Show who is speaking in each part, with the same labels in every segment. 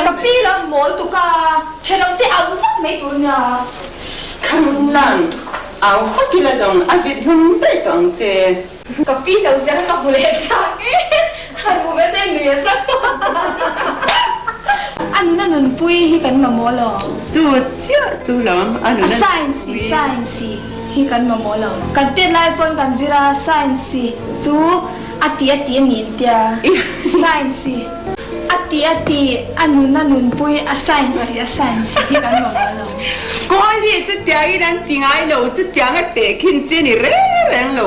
Speaker 1: Ka pi lo mawl tuk a, thenawm te au vak mai tur nia.
Speaker 2: Kham lang au vak ila zawng a vit hlum daih tawh ang che.
Speaker 1: Ka pi lo zia ka hmu leh chak e, han hmu ve chu nui a zak A nuna nunpui hi kan mamawh lo.
Speaker 2: Chu chiah chu lam a nuna nunpui.
Speaker 1: A science science hi kan mamawh lo. Kan tet lai pawn kan zir a, science chu a ti a ti a ni tia. Science a ti a ti a nuna nunpui a science a science hi kan mamawh lo.
Speaker 2: Kawl hi chutiangin an ti ngai lo, chutiang a tehkhin chi a ni reng reng lo.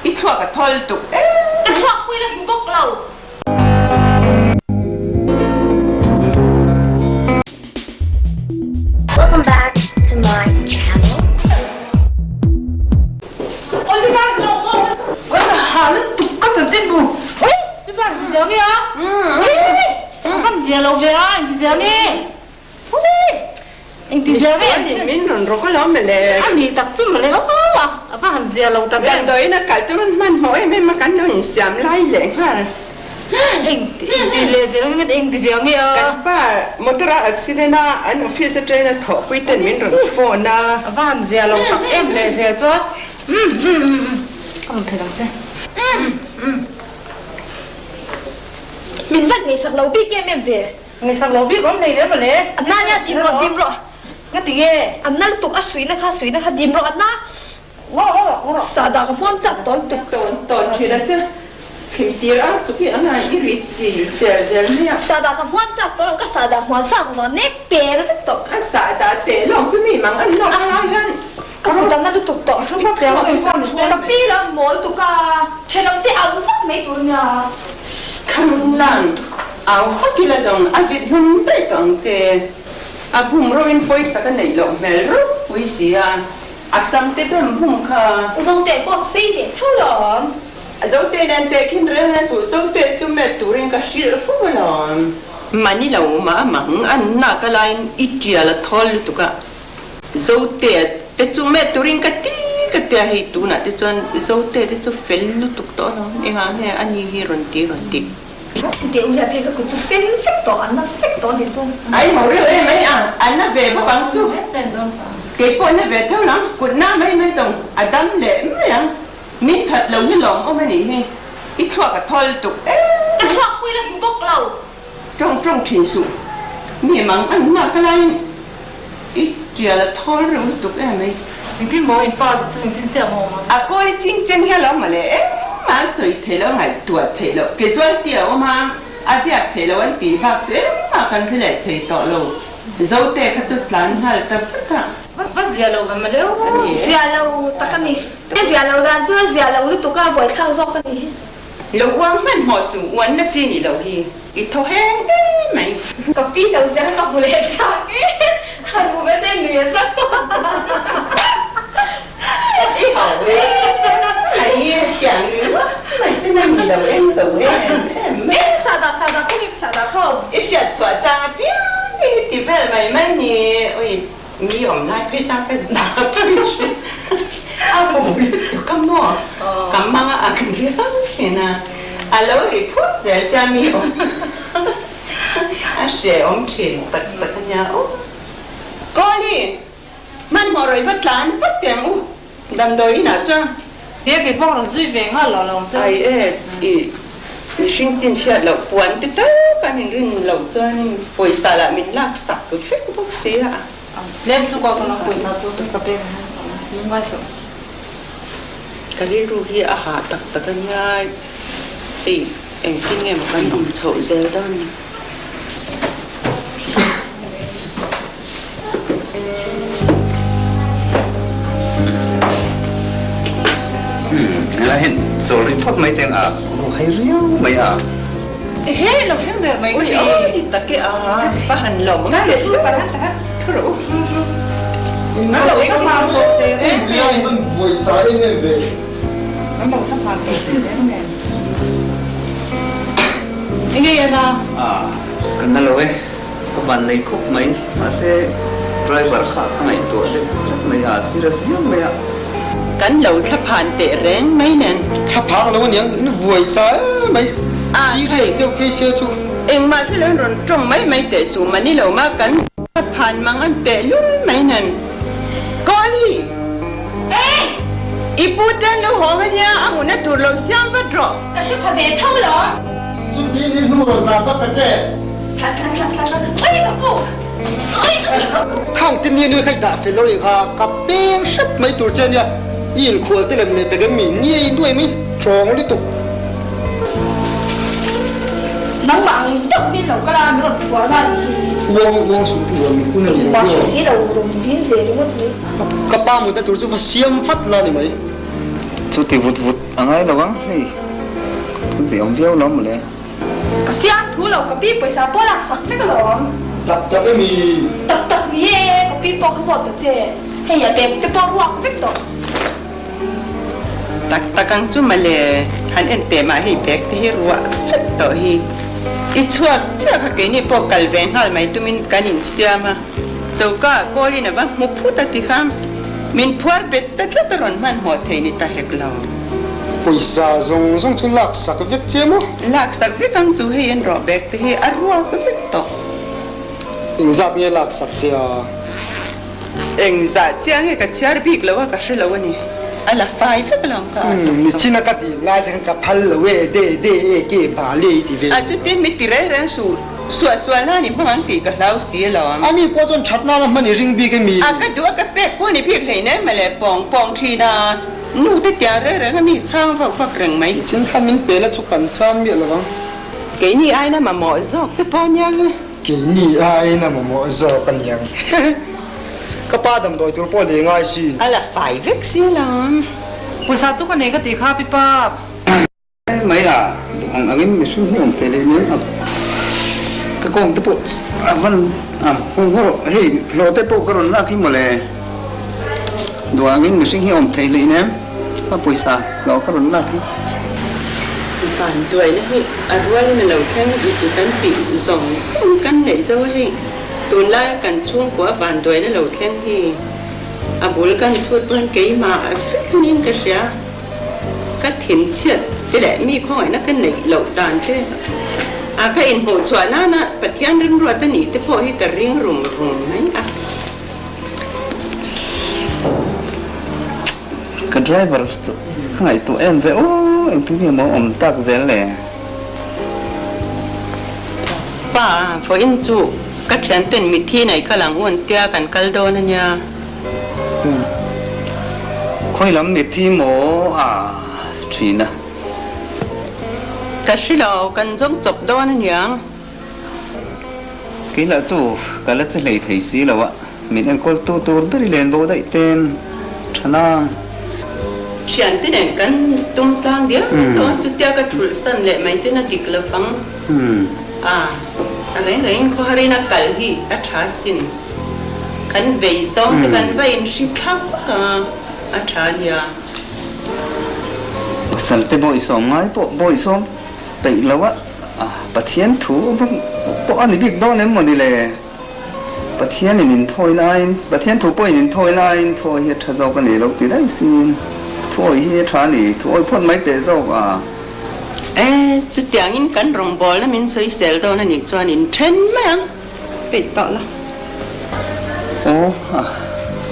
Speaker 2: I thluak a thawl tuk em.
Speaker 1: Ka thluak pui la hmu bawk lo.
Speaker 3: Welcome back to my channel.
Speaker 2: Misualin min rawn rawk alawm mawle. Damdawiin a kal chu hmanhmawh em em a, kan lo insiam lai leh nghal. Kan pa motor a accident a, an office atangin a thawhpui ten min rawn phone a.
Speaker 1: Min vat ngaihsak lo bik em em ve.
Speaker 4: Ngaihsak lo bik awm nei le mawle.
Speaker 1: A na nia dim rawh dim rawh.
Speaker 4: Nga ti nge?
Speaker 1: A na lutuk a suihna kha suihna kha dim rawh a na.
Speaker 4: Ngaw rawh rawh ngaw rawh.
Speaker 1: Sahdah ka hmuam chak tawn tuk.
Speaker 2: Tawn tawn thin a che. Chhim tir a chu khi ang a i ri chi cher zel mai a.
Speaker 1: Sahdah ka hmuam chak tawn ka sahdah hmuam sa ka zawn nek per vek tawh.
Speaker 2: A sahdah teh lawng chu mi mang an lawk a lai hian.
Speaker 1: Ka kut a na lutuk tawh. Ka pi lo mawl tuk a, thenawm te au vak mai tur nia.
Speaker 2: Kham lang au vak ila zawng a vit hlum daih tawh ang che. A bum ro in pawisa ka neih loh hmel ropui si a, a sam te bem bum kha.
Speaker 1: Zote pawh sei ve tho lawm.
Speaker 2: Zote nen teh khin reng a suh, Zote chu met turin ka hrilh fo alawm. Mani lo mah mang an nak a laiin i tial a thawl lutuk a. Zote te chu met turin ka ti ka tia hei tunah te chuan Zote te chu fel lutuk tawh alawm engah nge a ni hi rawn ti rawn ti.
Speaker 1: Deuh hian phei ka kut chu sen vek tawh an na vek tawh a ni chu.
Speaker 2: Ai ho reuh em mai a, an na ve bawk ang chu. Keipawh na ve tho lang, kut na mai mai zawng a dam leh mai ang. Min that lo hi lawm awm a nih hi, i thluak a thawl tuk em.
Speaker 1: Ka thluak pui la hmu bawk lo.
Speaker 2: Tawng tawng thin suh. Mi mang an nghak laiin i tial a thawl reuh lutuk em mai.
Speaker 4: Engtin maw in pa te chu engtin chiah maw awm ang?
Speaker 2: A kawi ching cheng hian lo mawle engmah a sawi theih loh, a ngaihtuah theih loh. Casualty a awm a, a biak theih loh an tih bak chu engmah kan hre leh thei tawh lo. Zote kha chu tlan nghal ta vek a.
Speaker 4: Va zia lo ve mawle aw.
Speaker 1: Zia lo tak a ni. Zia lo dan chu a zia lo lutuk a, buaithlak zawk a ni.
Speaker 2: Lo uang hmanhmawh suh, uanna chi nih loh hi i thaw heng em mai.
Speaker 1: Ka pi lo zia ka hmu leh chak e, han hmu ve chu nui a zak
Speaker 2: I hau e, ai hian mai te na ni lo em lo em em mai.
Speaker 1: E sahdah sahdah khaw nge ka sahdah khaw.
Speaker 2: I hriat chhuah chang apiang in i ti vel mai mai ni ui. Mi awm lai phei chuan ka zah pui thin. A hmu lutuk a maw? Ka mang a ang riau thin a, a lo ri phut zel chuan mi awm a hrehawm thin tak tak a nia aw. Kawli, hmanhmawh rawih va tlan vat teh ang u damdawi inah chuan.
Speaker 4: He kei pawh rawn zui ve nghal lo lo ang che.
Speaker 2: Ai e, i mihring chin hriat loh puan te tak an inrin loh chuanin pawisa lah min lak sak vek bawk si a.
Speaker 4: Tlem chu ka awm ang pawisa chu ka pek ang lungngai suh.
Speaker 2: Ka rilru hi a hah tak tak a nia, hei engtin nge maw kan awm chhoh zel dawn ni.
Speaker 5: Nela hian chawl ri phawt mai teng a, ru hai riau mai a.
Speaker 4: Ehe lo thleng der mai ka ti.
Speaker 2: Ui ui tak e a, pa han lo nga leh chu pa han tak thu rawh u.
Speaker 4: An lo thla phan tawh teh reng
Speaker 6: nen. Em an buai cha em em ve.
Speaker 4: An lo thla phan tawh teh reng nen. Enge i an a?
Speaker 5: A, ka na lo e. Ka van nei khawp mai, mahse driver kha ka ngaihtuah deuh tlat mai a, serious viau mai a.
Speaker 2: Kan lo thlaphan teh reng mai nen.
Speaker 6: Thlaphang lo aniang, in vuai cha em mai, serious deuh phei se chu.
Speaker 2: Engmah hre loin rawn tawng mai mai teh suh mah ni lo mah kan phan mang an teh lul mai nan. Kawli!
Speaker 1: Ei!
Speaker 2: I pu te an lo hawng a nia, a hmuhna tur lo siam vat rawh.
Speaker 1: Ka hre pha ve tho lo.
Speaker 6: Chuti ni hnu rawn tlan vat ta che.
Speaker 1: Tlan tlan tlan tlan tlan oi ka pu! Oi ka pu!
Speaker 6: Khang te ni nui kha i dah fel lo nih kha, ka peng hrep mai tur che a nia, i inkhual te lem leh pek em mi ni nuai mai tawng lutuk.
Speaker 1: Nangmah ang deuh min lo kal a, min rawn phuar nghal ang hi.
Speaker 6: Uang uang suh uang min hun a ni lo
Speaker 1: Engmah hre si lo rawn dil ve ringawt mai.
Speaker 6: Ka pa mutna tur chu va siam vat la ni mai.
Speaker 5: Chuti vut vut a ngai lo ang hei, ka zia awm viau lo mawle.
Speaker 1: Ka fiam thu lo, ka pi pawisa pawh lak sak vek alawm.
Speaker 6: Tak tak emi?
Speaker 1: Tak tak ni e, ka pi pawh kha zawt ta che, hei a bag te pawh ruak vek tawh.
Speaker 2: Tak tak ang chu mawle, han en teh mah hei bag te hi ruah vek tawh hi. I chhuak chiah kha keini pawh kal ve nghal mai tumin kan insiam a, choka ah kawlin a va hmu phut a ti kha min phuar bet ta tlat a rawn hmanhmawh thei ni ta hek lo.
Speaker 6: Pawisa zawng zawng chu lak sak vek che maw?
Speaker 2: Lak sak vek ang chu hei en rawh bag te hi a ruak vek tawh.
Speaker 6: Engzat nge lak sak che a?
Speaker 2: Engzah chiah nge ka chhiar bik lo a ka hre lo a ni. A la fai vek lo ang ka a zawng
Speaker 6: Ni chin a ka dil lai che khan ka phal lo e de de e ke ba le i ti ve.
Speaker 2: A chutin mi ti reng reng suh suah suah la ni hmang ang tih ka hlau si lo ang.
Speaker 6: Ani pawh chuan that nana hman i ring bik emi?
Speaker 2: A ka duh a ka pek pawh ni bik hleinem mawle pawng pawng thin a nu te tiang reng reng a mi chhang vak vak reng mai.
Speaker 6: Ni chin khan min pe la chu kan chan miah lo ang.
Speaker 2: Keini aina mamawh zawk te pawh nia nge.
Speaker 6: Keini aiin a mamawh zawk a niang. Ka pa damdawi tur pawh lei ngai sin.
Speaker 2: A la fai vek si alawm.
Speaker 4: Pawisa chu ka nei ka tih kha Pi Pap.
Speaker 5: Mai a, duh ang angin mihring hi awm thei leh nen a ka kawng te pawh a van a hung rawh hei hlawh te pawh ka rawn lak hi mawle. Duh angin mihring hi awm thei hleinem a pawisa hlawh ka rawn lak hi.
Speaker 2: Vanduaina hi a rualin a lo thleng zu chu kan tih zawng zawng kan neih zo a hei. Tunlaia kan chhungkua vanduaina lo thleng hi a bul kan chhut pawn keimah vek niin ka hria. Ka thinchhiat te leh mi khawngaihna ka neih loh dan te a ka inhmuhchhuah nana Pathian rimruat a nih te pawh hi ka ring rum rum mai a.
Speaker 5: Ka driver chu ka ngaihtuah em ve aw, engtin nge maw awm tak zel le?
Speaker 2: Pa, vawiin chu ka thianten mitthi nei kal ang u an tia kan kal dawn a nia.
Speaker 5: Umm, khawi lam mitthi maw a thin a?
Speaker 2: Ka hre lo, kan zawng chawp dawn a niang.
Speaker 5: Kei lah chu ka la che hlei thei si lo a, min enkawl tu tur ber i len bo daih ten tha nang.
Speaker 2: Thiante nen kan tum tlang diam dawn chutia ka thulh san leh mai ten a dik lo vang a, a reng rengin khawharin a kal hi a tha sin. Kan vei zawng te kan va inhri thlap a, a tha nia.
Speaker 5: Pasal te bawihsawm ngai pawh bawihsawm peih lo a. Pathian thu pawh a ni bik dawn em mawni le? Pathianin inthawi laiin, Pathian thu pawhin inthawi laiin thawi hi a tha zawk a ni lo ti daih siin thuawi hi a tha a ni, thuawi phawt mai teh zawk a.
Speaker 2: E, chutiangin kan rawngbawlna min sawisel dawn a nih chuan in then mai ang, peih tawh la.
Speaker 5: Aw,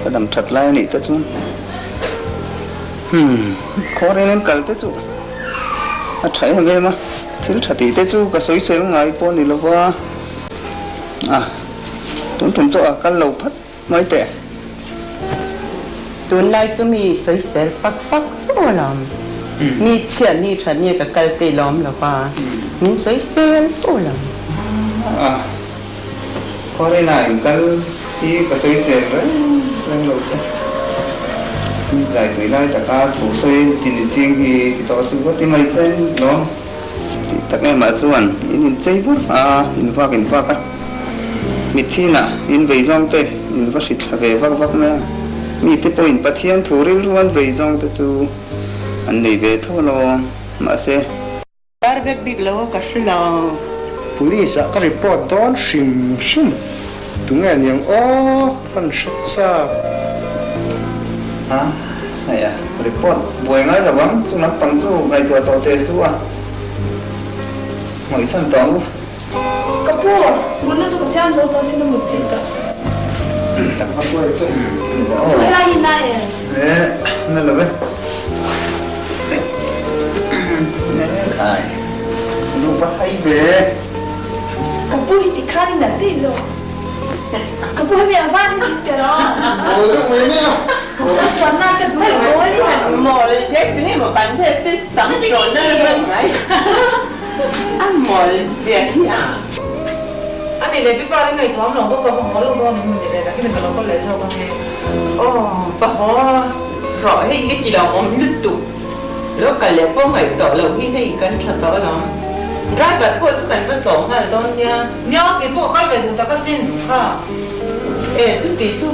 Speaker 5: ka dam that lai a nih te chuan, hmm, khaw reng an kal te chu. A tha em em a, thil tha tih te chu ka sawi sel ngai pawh a ni lo va, a tun tum chu a kal lo phat mai teh.
Speaker 2: Tunlai chu mi sawi sel fak fak fo alawm, mi chhiat ni that nge ka kal te lawm lo va, min sawi sel fo alawm.
Speaker 5: A Khawngaihna in kal hi ka sawi sel reng reng lo che. Mi zai tui lai taka thu sawi tin i ching hi ti tawh suh ka ti mai che lawm. Tih tak em ah chuan in inchei vur a, in vak in vak a. Mithin ah in vei zawng te in va hri thla ve vak vak mai a. Mi te pawhin Pathian thu rilru an vei zawng te chu an nei ve tho alawm. Mahse.
Speaker 2: Dar vek bik lo a ka hre lo.
Speaker 6: Police ah ka report dawn hrim hrim. Tunge aniang aw ka van hre chak.
Speaker 5: A hei a report buai ngai lo ang chu lampang chu ngaihtuah tawh teh su a. Ngawihsan tawh ang u.
Speaker 1: Ka pu, mutna chu ka siam zo tawh sin a mut theih tawh. Pu helai hi na em?
Speaker 5: Eh, na lo e. Khai, nu va hai ve.
Speaker 1: Ka pu hi tikhan in an tih zawk. Ka pu hemi a van in dik teh rawh.
Speaker 6: Mawl deuh mai mai a.
Speaker 1: Sam tuanna ka duh lo.
Speaker 2: Mawl hi han mawl zek tu nge maw kan test te sam tuanna la hman ngai. A mawl zia hi a.
Speaker 4: A nih leh pipa ring ngaihtuah awm lo bawk a va haw lo dawn em ni le nakin ka lo kal leh zawk ange.
Speaker 2: Aw va haw rawh hei i ti lo awm lutuk. Lo kal leh pawh ngaihtuah loh hi hei kan tha tawh alawm. Driver pawh chu kan va tlawm nghal dawn nia.
Speaker 4: Nia, kei pawh kal ve duh tak asin kha.
Speaker 2: E, chuti chu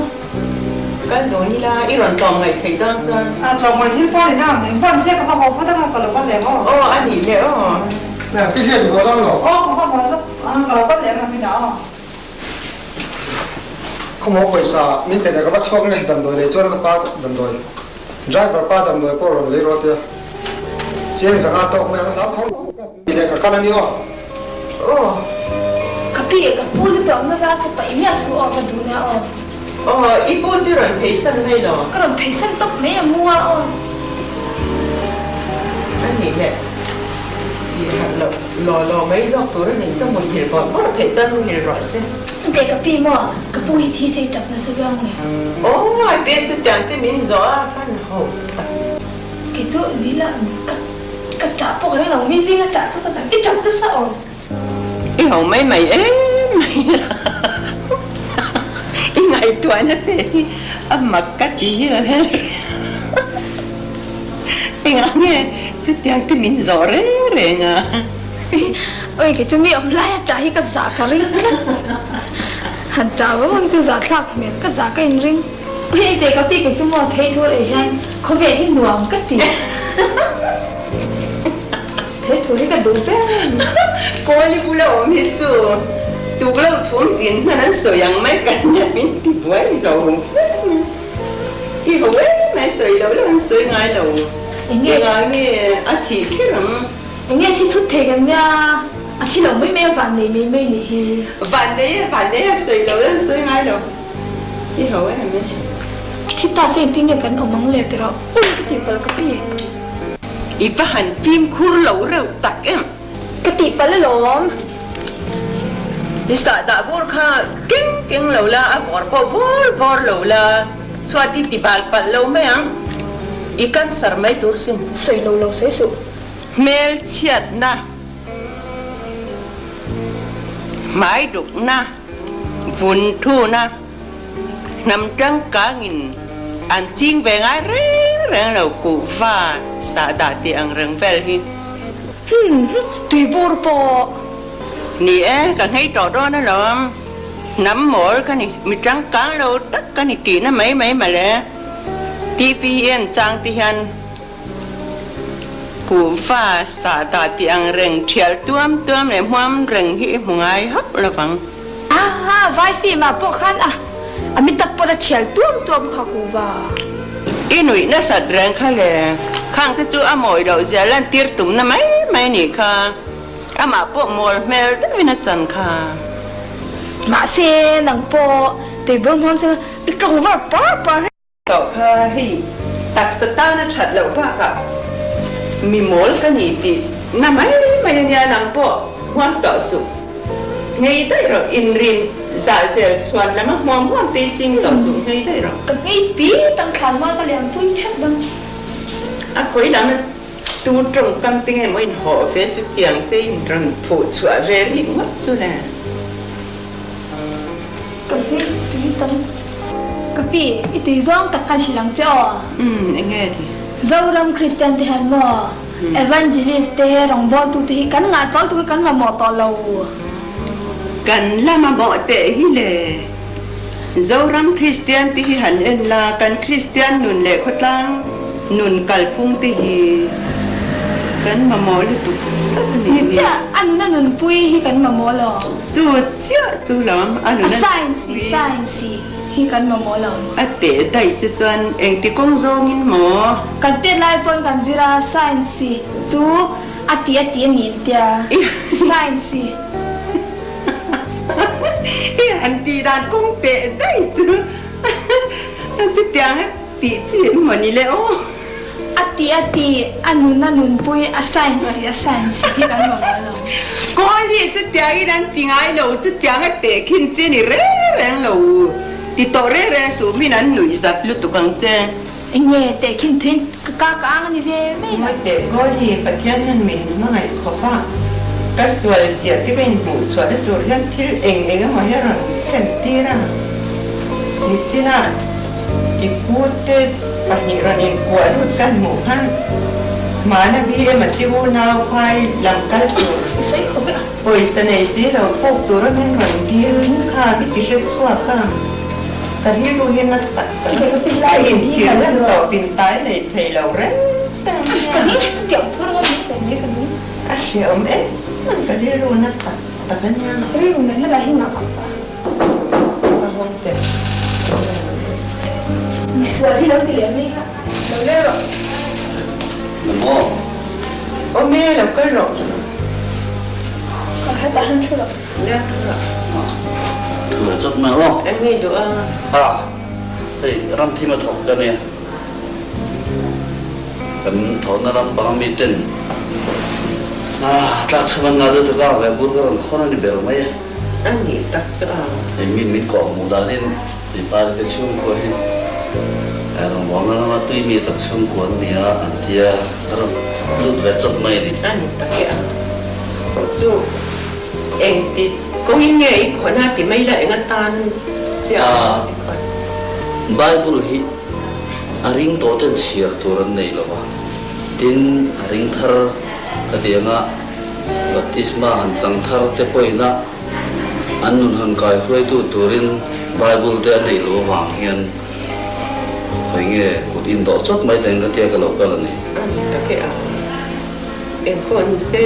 Speaker 2: kal dawn ila i rawn tlawm ngaih theih dawn chuan.
Speaker 4: A, tlawm ngaih thil pawh a ni na, eng pawh ni se ka va haw phawt anga ka lo kal leh maw?
Speaker 2: Aw, a nih leh aw.
Speaker 6: Nia, pi hian min haw dawn lo.
Speaker 4: Aw, ka va haw zawk a, ka lo kal leh ang a hminah aw.
Speaker 6: Khawmaw pawisa min pe leh ka va chhuak nge damdawi lei chuan ka pa damdawi driver pa damdawi pawh rawn lei rawh tia chiang zanga tawk mai ang hlau tho tih leh ka kal a ni aw.
Speaker 1: Aw ka pi ka pu ni tawh na va sa paih miah chu aw ka duh nia aw.
Speaker 2: Aw i pu chu rawn pheisan mai lo.
Speaker 1: Ka rawn pheisan tawp mai a mua aw.
Speaker 2: A nih leh i harh loh law law mai zawk tur a nih chu muhil bawrh bawrh theih chuan muhil rawh se.
Speaker 1: Teh ka pi maw ka pu hi thi sei tap nasa viau nge.
Speaker 2: Aw a te chu tiang te min zawh a hman ho tak.
Speaker 1: Kei chu ni la ka ka tah pawh ka ring lo mi zinga tah chu ka zak i tap nasa awm.
Speaker 2: I ho mai mai em mai a i ngaihtuahna te hi a mak ka ti hi a hel engah nge chutiang te min zawh reng reng a.
Speaker 1: Oi kei chu mi awm lai a tah hi ka zah ka ring tlat han tah vang vang chu zah thlak hmel ka zah ka inring. Hei teh ka pi kei chu maw thei thu ei hian khawvel hi nuam ka ti. He thu hi ka duh ber a ni.
Speaker 2: Kawli bula awm hi chu tuk lo chhum zin hman an sawi ang mai ka nia min ti buai zo vek mai. I ho em mai sawi lo lo an sawi ngai lo. Engah nge a thih kher ang?
Speaker 1: Enge thi thut thei kan nia a thi lo mai mai a van nei mai mai nih hi.
Speaker 2: Van nei e van nei a sawi lo lo an sawi ngai lo. I ho em mai.
Speaker 1: Thi ta se engtin nge kan awm ang le tiraw ui ka tih palh ka pi.
Speaker 2: I va han fimkhur lo reuh tak em?
Speaker 1: Ka tih palh alawm.
Speaker 2: I sahdah bur kha keng keng lo la, a vawr pawh vawr vawr lo la, chhuat i ti bal palh lo mai ang. I cancer mai tur sin.
Speaker 1: Sawi lo lo sawi suh.
Speaker 2: Hmelchhiatna, hmaidukna, vunthuna. Hnam changkangin an ching ve ngai reng reng lo kuhva sahdah tih ang reng vel hi.
Speaker 1: Hum tuibur pawh.
Speaker 2: Ni e, ka nghei tawh dawn alawm. Hnam mawl ka ni, mi changkang lo tak ka ni tihna mai mai mawle. TV hi en chang te hian kuhva sahdah tih ang reng thial tuam tuam leh hmuam reng hi i hmu ngai hauh lovang.
Speaker 1: Aha, vai film ah pawh khan a a mi tak pawn a thial tuam tuam kha ku va.
Speaker 2: I nuih nasat reng kha le, khang te chu a mawi loh zia lantir tumna mai mai nih kha, amah pawh mawl hmel deuhin a chan kha.
Speaker 1: Mahse nang pawh tuibur hmuam chu i tawng var par par reng.
Speaker 2: Tawh kha hei taksa tana that loh bakah mi mawl ka ni tih na mai mai a nia nang pawh huam tawh suh. Ngei daih rawh inrin zah zel chhuan lam a hmuam hmuam te i ching tawh suh ngei daih rawh.
Speaker 1: Ka ngei pi tang thlan mual ka lian pui theuh dang.
Speaker 2: A khawi lam a tu tawngkam te nge maw inhawh ve chutiang te in rawn phuh chhuah ve rih ngawt chu le.
Speaker 1: Ka hming tui tam. Ka pi, i tui zawng tak khan hrilh ang che aw.
Speaker 2: Umm, eng nge ti?
Speaker 1: Zoram Kristian te hian maw Evangelist te, rawngbawltu te hi kan ngah tawh lutuk hi kan mamawh tawh lo.
Speaker 2: Kan la mamawh teh hi le. Zoram Kristian te hi han en la, kan Kristian nun leh khawtlang nun kalphung te hi kan mamawh lutuk tlat a nih hi.
Speaker 1: Ni chiah, a nuna nunpui hi kan mamawh lo.
Speaker 2: Chu chiah chu lo a nuna
Speaker 1: A science i science i hi kan mamawh lo.
Speaker 2: A teh daih che chuan engti kawng zawngin maw?
Speaker 1: Kan tet lai pawn kan zir a, science i chu a tih a tih a ni an tia, science i.
Speaker 2: han tih dan kawng teh daih chu chutiang a tih chi em maw ni le aw.
Speaker 1: A ti a ti, a nun a nunpui, a sign si a sign si hi kan mamawh lo.
Speaker 2: Kawl hi chutiangin an ti ngai lo, chutiang a tehkhin chi a ni reng reng lo, ti tawh reng reng suh min an nuih zat lutuk ang che.
Speaker 1: Enge tehkhin thuin ka ka ka ang a ni ve mai lo.
Speaker 2: Ngawi teh Kawl hi Pathian hian min hmangaih khawp a, ka sual ziah te ka inhmuh chhuahna tur hian thil eng eng emaw hi a rawn thlen tir a, nichinah. I pute pahnih rawn inkuah lut kan hmuh khan hmana BM a ti unau phai lam kal tur pawisa nei si lo puk tura min rawn dil kha i ti hre chhuak a, ka rilru hi na tak tak a inchhir ngan tawp in tai nei thei lo reng reng nia. A hreawm em em ka rilru na tak tak a nia. Ka hawng teh.
Speaker 1: Misual hi lo ti leh mai kha. Lo leh rawh.
Speaker 7: Na maw?
Speaker 2: Awm e, lo kal rawh.
Speaker 1: Ka hetah han thu rawh.
Speaker 2: Nia, thu rawh.
Speaker 7: Thu leh chawt mai aw.
Speaker 2: Eng nge duh a?
Speaker 7: Ha, hei ram thim a thawk ka nia. Kan thawhna ram panga mi ten tlak chhum an ngah lutuk a, ve bur ka rawn khawn a ni ber mai a.
Speaker 2: A nih tak chu a.
Speaker 7: Hei mi min kawh hmuh danin mipa te chhungkua hi rawngbawlna lama tui mi tak chhungkua an ni a an tia a rawn lut ve chawp mai a ni.
Speaker 2: A ni tak e a. Chu engti kawngin nge i khawn a ti mai la eng atan chiah i khawn?
Speaker 7: Bible hi a ring tawh ten chhiar tur an nei lo va, tin a ring thar ka ti anga Baptisma han chang thar te pawhin a an nun han kai hruaitu turin Bible te a neih loh avang hian hawi nge kut indawh chawp mai ta in ka tia ka lo kal a ni.
Speaker 2: A ni tak e a, eng pawh ni se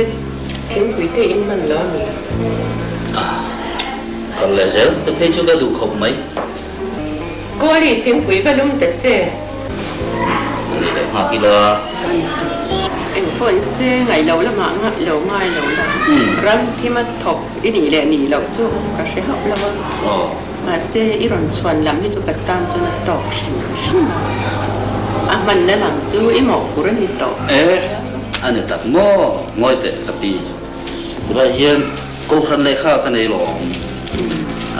Speaker 2: thingpui te in hman lo a mi?
Speaker 7: A, kal leh zel te phei chu ka duh khawp mai.
Speaker 2: Kawli thingpui va lum ta che.
Speaker 7: A ni leh nghak ila.
Speaker 2: Eng pawh ni se ngaih lo lamah ngah lo ngai lo la. Ram thim a thawk i nih leh nih loh chu ka hre hauh lo a. Mahse i rawn chhuan lam hi chu ka tan chuan a tawk hrim hrim a. A hmanna lam chu i mawhphur a ni tawh.
Speaker 7: E, a ni tak maw? Ngawi teh ka pi. Tunah hian Kohhran lehkha ka nei lawm.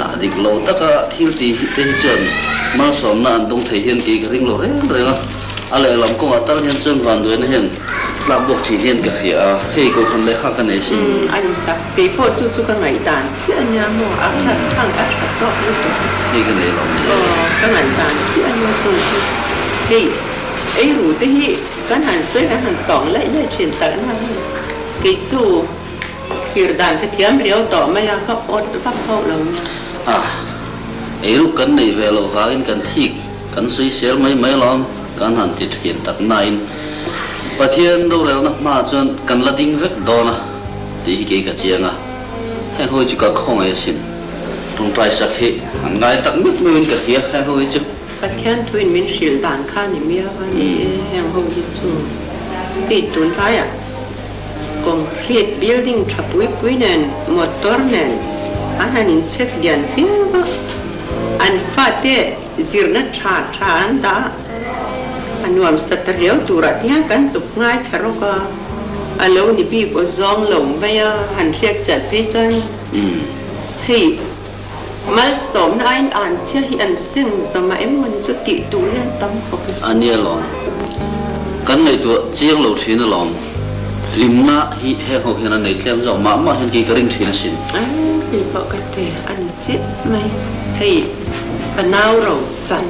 Speaker 7: A dik lo taka thil tih hi te hi chuan malsawmna an dawng thei hian kei ka ring lo reng reng a. A lehlam kawngah tal hian chuan vanduaina hian tlak bawk thin hian ka hria a, hei Kohhran lehkha ka nei sin.
Speaker 2: Umm a ni tak, kei pawh chu chu ka ngaihdan chiah a nia maw, a hlat thang a tha tawk lutuk.
Speaker 7: Hei ka nei lawm ni e.
Speaker 2: Aw ka ngaihdan chiah a nia chung chu hei ei ru te hi kan han sawi kan han tawng laih laih thin tak na hei kei chu Thlir dan ka thiam riau tawh mai a, ka awt vak hauh lo nia.
Speaker 7: A, eiruk kan neih ve loh vangin kan thik, kan sawisel mai mai alawm, kan han ti thin tak nain Pathian rorelna hmaah chuan kan la ding vek dawn a tih hi kei ka chiang a, heng ho hi chu ka khawngaih asin. Tawngtai sak hi an ngai tak meuh meuhin ka hria heng ho hi chu.
Speaker 2: Pathian thuin min hrilh dan kha ni miau a ni e, heng ho hi chu hei tunlaiah Concrete building tha pui pui nen motor nen an han inchhek lian viau a, an fate zirna tha tha an dah a, a nuam sa ta riau turah te hian kan zuk ngai thla rawk a, a lo ni bik aw zawng lo mai a, han hriat chian phei chuan hei malsawmna aiin an chhia hi an seng zawm a eng mawni chu tih tur hian tam khawp a
Speaker 7: si. A nia lawm. Kan ngaihtuah chiang lo thin alawm. Hlimna hi heng ho hian a nei tlem zawk mah mah hian kei ka ring thin asin.
Speaker 2: A ni pawh ka ti a ni chiah mai. Hei ka nau ro chan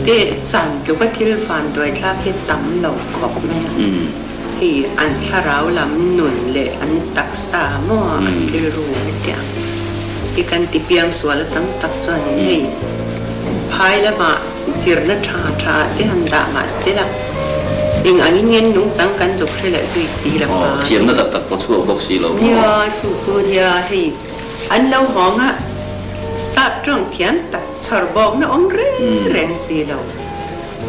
Speaker 2: te chan tluka thil van duai thlak hi tam lo khawp mai a. Hei an thlarau lam nun leh an taksa maw an rilru hetiang hi kan ti piang sual a tam tak chuanin hei phai lamah zirna tha tha te han dah mah se la eng angin nge nungchang kan zuk hre leh zui si lo a.
Speaker 7: Thiamna tak tak pawh chhuak bawk si lo maw?
Speaker 2: Nia chu chu nia hei an lo hawng a sap tawng thiam tak chhawr bawkna awm reng reng si lo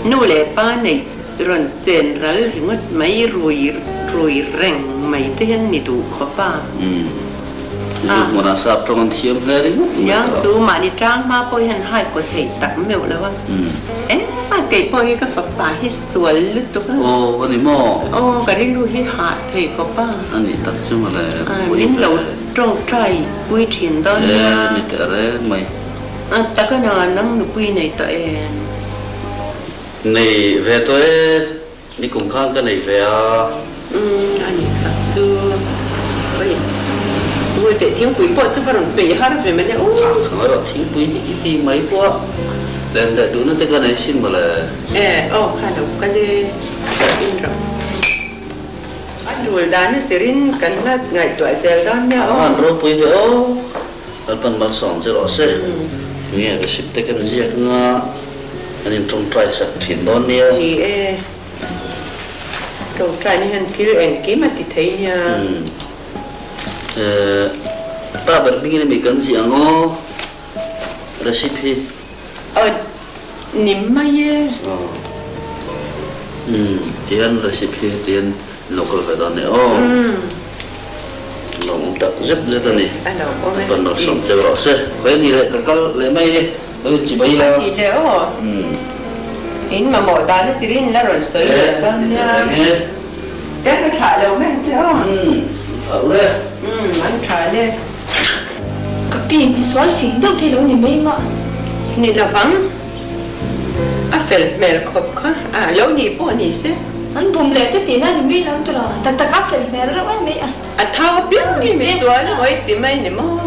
Speaker 2: nu leh pa neih Rawn chen ral ringawt mai rui rui reng mai te hian ni duh khawp a.
Speaker 7: Zu hmunah sap tawng an thiam hle ringawt mai
Speaker 2: Niang chu mahni tang hma pawh hian hai kaw thei tak meuh lo a. Engmah kei pawh hi ka fapa hi sual lutuk a.
Speaker 7: Aw a ni maw?
Speaker 2: Aw ka rilru hi hah thei khawp a.
Speaker 7: A nih tak chu mawle.
Speaker 2: Min lo tawngtai pui thin dawn nia.
Speaker 7: E ni teh reng mai.
Speaker 2: A taka nangah nang nupui nei tawh em?
Speaker 7: Nei ve tawh e. Ni kum khan ka nei ve a.
Speaker 2: Umm a nih tak chu. Oi Ui teh thingpui pawh chu va rawn peih har ve mawle aw.
Speaker 7: A kha erawh thingpui hi i ti mai pawh a. Len leh duhna te ka nei sin mawle.
Speaker 2: E aw kha lo kal e ka in rawh. A dul dan a zirin kan la ngaihtuah zel dawn nia aw.
Speaker 7: A han ropui ve aw. Lalpan malsawm che rawh se. Nge receipt te kan ziak anga kan in tawngtai sak thin dawn nia.
Speaker 2: Ni e, tawngtai na hian thil engkim a ti thei nia.
Speaker 7: Umm eh pa ber hmingin ami kan ziah ang aw receipt hi.
Speaker 2: Aw ni mai e.
Speaker 7: Aw umm tihian receipt hi hetihian Lo kal ve dan e aw. Lawmawm tak zet zet a ni.
Speaker 2: A lawmawm e.
Speaker 7: Pan malsawm cheu rawh se. Khawi a ni leh ka kal leh mai e. Lo in chibai ila.
Speaker 2: A ni leh aw. In mamawh dan a zirin la rawn sawi leh dawn nia. Ka ka thlah lo mai ang che aw.
Speaker 7: Thlah le.
Speaker 2: An tha le.
Speaker 1: Ka pi misual fing deuh thei lo ni mai ngah.
Speaker 2: Ni lovang. A fel hmel khawp kha a lo nih pawh ni se.
Speaker 1: An bum leh te tihna ni mai lam tura tak tak a fel hmel reuh em mai a.
Speaker 2: A thau apiang hi mi sual hawi ti mai ni maw?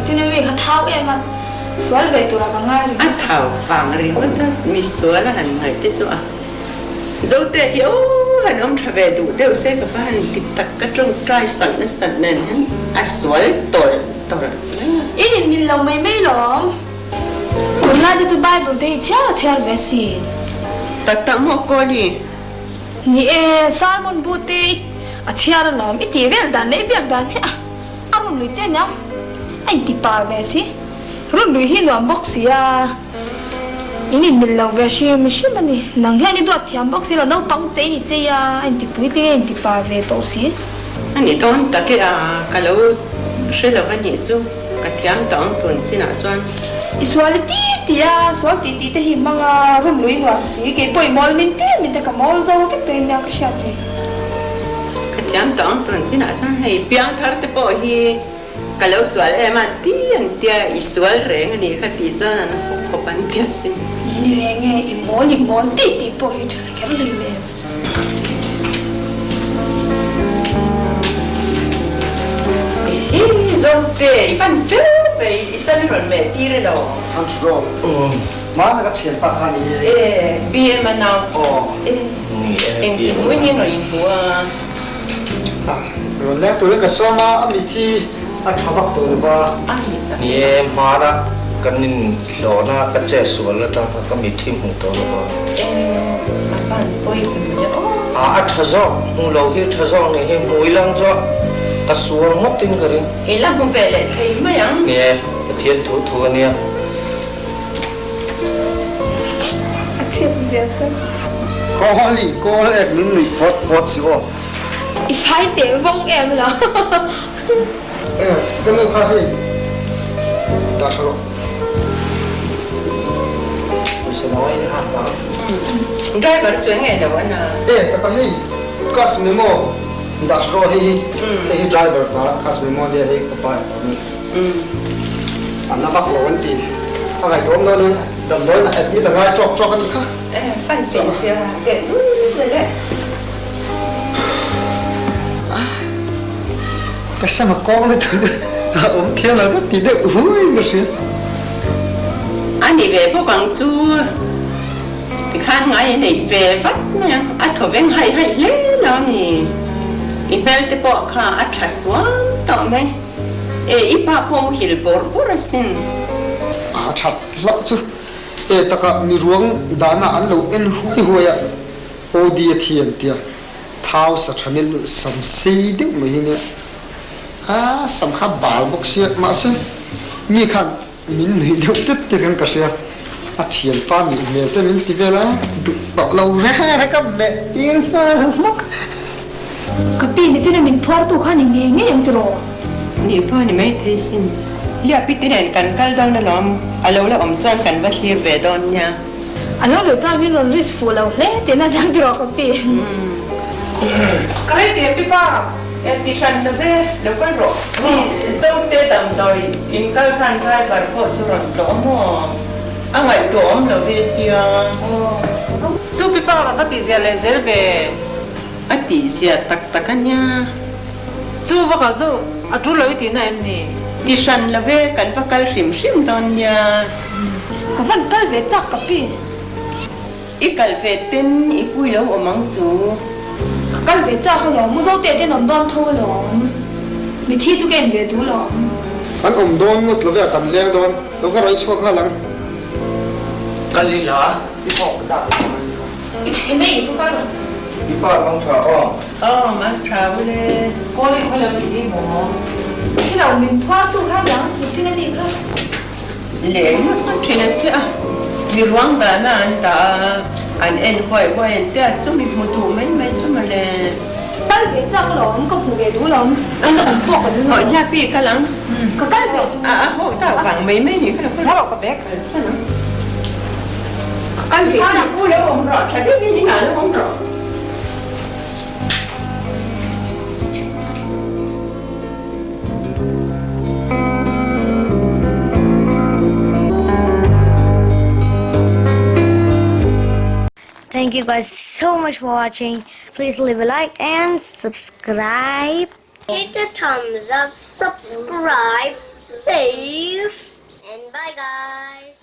Speaker 1: Chin ami kha thau em a, sual ve tura ka ngai ringawt.
Speaker 2: A thau vang ringawt a, mi sual a han ngaih te chu a Zote hi aw han awm tha ve duh deuh se ka va han ti tak ka tawngtai salh nasat nen hian a sual tawlh tawlh mai a.
Speaker 1: In inmil lo mai mai lawm. Tunlai te chu Bible te hi chhiar a chhiar ve asin.
Speaker 2: Tak tak maw Kawli?
Speaker 1: Ni e, sermon bu te a chhiar alawm, i tih vel dan leh i biak dan hi a a rawn lui che nia, a inti pa ve si. Rawn lui hi nuam bawk si a, in inmil lo ve hrim hrim a ni. Nang hian i duat thiam bawk si lo, naupang chei ni chei a, a inti puitling a inti pa ve tawh si.
Speaker 2: A ni dawn tak e a, ka lo hre lo va nih chu. Ka thiam tawh ang tun chinah chuan.
Speaker 1: I sual i ti ti a, sual tih tih te hi hmang a, rum lui nuam si, kei pawh i mawl min ti min te ka mawl zo vek tawh in nia ka hriat ni.
Speaker 2: Ka thiam tawh ang tun chinah chuan hei piangthar te pawh hi ka lo sual em a ti an tia, i sual reng a nih kha tih chuan an haw khawp an tia sin.
Speaker 1: Ni reng e, i mawl i mawl tih tih pawh hi tha kher hlei lem.
Speaker 2: Hi Zote, i pan teuh mai, i sam i rawn meh tir elo?
Speaker 6: Thang thu rawh. Hmana ka thianpa kha ni e.
Speaker 2: E, BM a nau. E, engti hmuin nge rawn inhmu a?
Speaker 6: Rawn leng turin ka sawm a, a mit hi a tha vak tawh lo va.
Speaker 8: Ni e, hmana kan inhlawhna ka che sual atang kha ka mit hi hmu tawh lo va. A, a tha zawk, hmu lo hi tha zawk nih hi, hmu ilang chu ka sual ngawtin ka ring.
Speaker 2: I la hmu ve leh thei mai ang.
Speaker 8: Ni e, Pathian thu thu a nia.
Speaker 1: A chhiat zia sa.
Speaker 6: Kawl i kawl ek min nuih phawt phawt si aw.
Speaker 1: I fai teh vawng em lo.
Speaker 6: E, ka nu kha hei dah tha rawh. Pawisa lo a in hak vang.
Speaker 2: Driver chu eng nge lo a na?
Speaker 6: E, taka hei cash memo dah tha rawh hei hi. Hei hi driver pa cash memo ania hei ka pa eng ni. A na vak lo an ti. A ngaihtuahawm dawn e, damdawiin a admit a ngai tawk tawk a nih kha.
Speaker 2: E, pan chei sia teh lul le.
Speaker 6: Ka sam a kawng lutuk a awm thiam lo ka ti deuh hui ka hria.
Speaker 2: A ni ve bawk ang chu tikhan ngai a neih ve vat mai ang, a thaw veng haih haih hle lo a ni. I hmel te pawh kha a tha suam tawh mai. E, i pa pawh muhil bawrh bawrh asin.
Speaker 6: A that hlauh chu e taka mi ruang dana an lo en huai huai a. OD a thi an tia, thau sa tha nel sam sei deuh mai hi nia, a sam kha bal bawk sia, mahse mi khan min nuih deuh tet tet khan ka hria, a thianpa mih hmel te min ti vel a, duh tawh lo reng reng ka meh tir nghal hmak.
Speaker 1: Ka pi ni china min phuartu kha ni ngei ngei ang tiraw?
Speaker 2: Nih pawh a ni maithei sin. Liapi te nen kan kal dawn alawm, a lo la awm chuan kan va thlir ve dawn nia.
Speaker 1: A lo lo chuan min rawn risk fuh lo hle tihna aniang tiraw ka pi.
Speaker 4: Ka rei tih pi pa.
Speaker 2: E ti hran lo ve, lo kal rawh. Ni Zote damdawi in kal khan driver pawh chu rawn tlawh maw? A ngaihtuah awm lo ve tia.
Speaker 4: Chu pi pa ka va tihzia leh zel ve.
Speaker 2: A tihzia tak tak a nia.
Speaker 4: Chu va kal chu a tul lo i tihna em ni?
Speaker 2: Ti hran lo ve, kan va kal hrim hrim dawn nia.
Speaker 1: Ka van kal ve chak ka pi.
Speaker 2: I kal ve ten i pui lo awm ang chu.
Speaker 1: Ka kal ve chak alawm, u Zote ten awm dawn tho alawm. Mithi chu ka en ve duh alawm.
Speaker 6: Kan awm dawn ngawt lo ve a, kan leng dawn lo ka raih chhuak nghal ang.
Speaker 8: Kal ila.
Speaker 6: I pawh ka dah ve dawn.
Speaker 1: I chhe mai chu ka rawn.
Speaker 8: I pa mang tha aw.
Speaker 2: Aw mang tha ule.
Speaker 4: Kawli khaw lo i maw?
Speaker 1: Thi lo min phuar tu kha dang chu chin a nih kha.
Speaker 2: Leng ngawt ngawt thin an che a, mi ruang dahna an dah a, an en huai huai an tia chu mi hmu duh mai mai chu mawle.
Speaker 1: Kal ve chak alawm, ka hmu ve duh alawm, an awm pawh ka ring alawm.
Speaker 2: Haw hiapi kal ang.
Speaker 1: Ka kal ve duh.
Speaker 2: A a haw tau vang mai mai ni kha lo kal.
Speaker 4: Haw ka bag.
Speaker 3: Thank you guys so much for watching. Please leave a like and subscribe. Hit the thumbs up, subscribe, save, and bye guys.